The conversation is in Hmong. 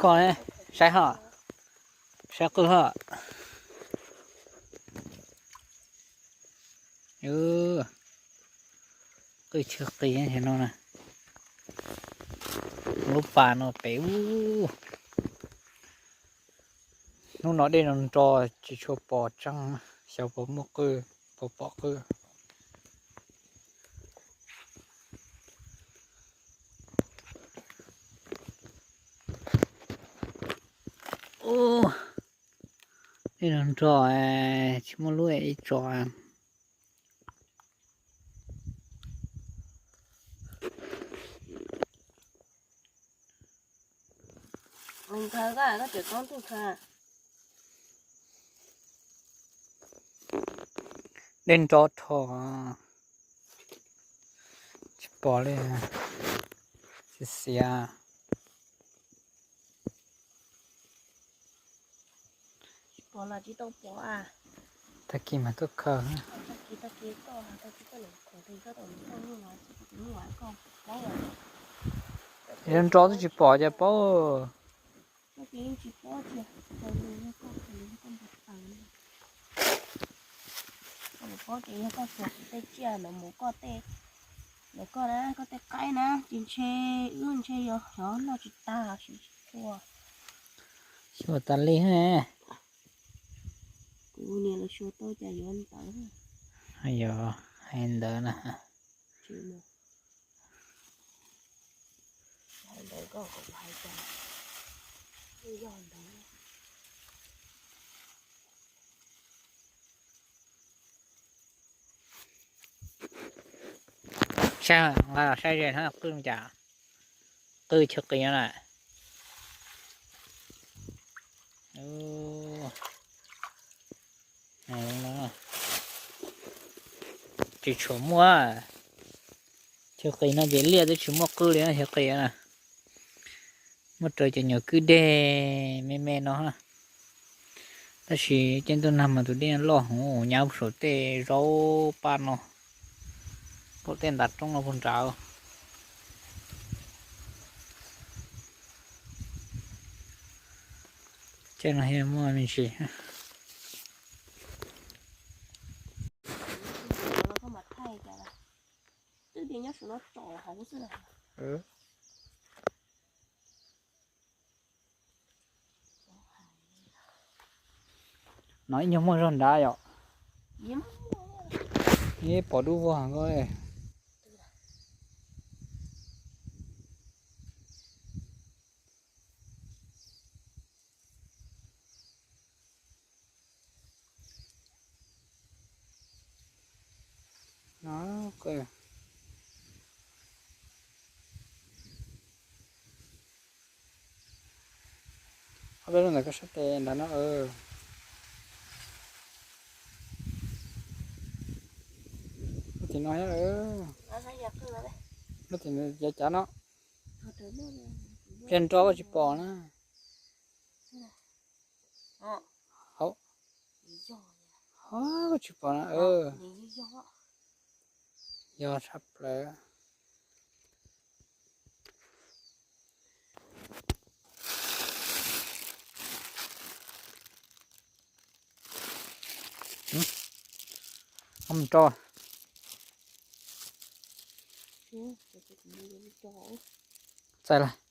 Koj ne, saib hos, saib qwj hos. Qwj chaw qis no na, lub pas no pem ub. Hnub no dej nro nro tsis tshua pom tseeb, xyov puas muaj qwj, puas pom qwj. Dej nro nro, tsis muaj lub ib tso. Dej nro rho, tsis pom li, xiav xiav. Tag kis mas tuaj khaws. Nro nro twb tsis pom cas paub. Paub ces yog koj tsuas kuv tej tsiaj ntawd mus koj tej, ntawm koj na, koj tej qaib na ces ntshe wb ntshe yuav xyov noj tsis tag, siv tsis txhua. Xyuas tas li. Kuv niam lawv xyuas tau cas yuav ntawd. Yog hais ntawd na. Hais ntawd koj kom kuv hais cas yog ntawd. Saib, nqa los saib ze no qwj cas, qwj chaw qis no na. Tsis tshua muaj, chaw qis no ces liaj twb tsis muaj qwj li no, chaw qis na. Muaj raws cov nyuag kwj deg me me no. Tab sis tej ntuj nag mas tus dej loj heev, nyab saum tej zaub paj no, pom tej ntav roob no puag nrad. Tej no yog muaj me ntsis. Twb tias nyob saum no tsom hauv xwb. No ib nyuag muaj zog nrad yom. Ib pom dub vog heev. Ob peb lub ntawm koj sab tes ntawd no. Lub tim no, lub tim cav cav no. Pliag nro koj tsis pom na. Hauv, koj tsis pom na. Yog tshaj plaws. Mus rau. Txaij lawm.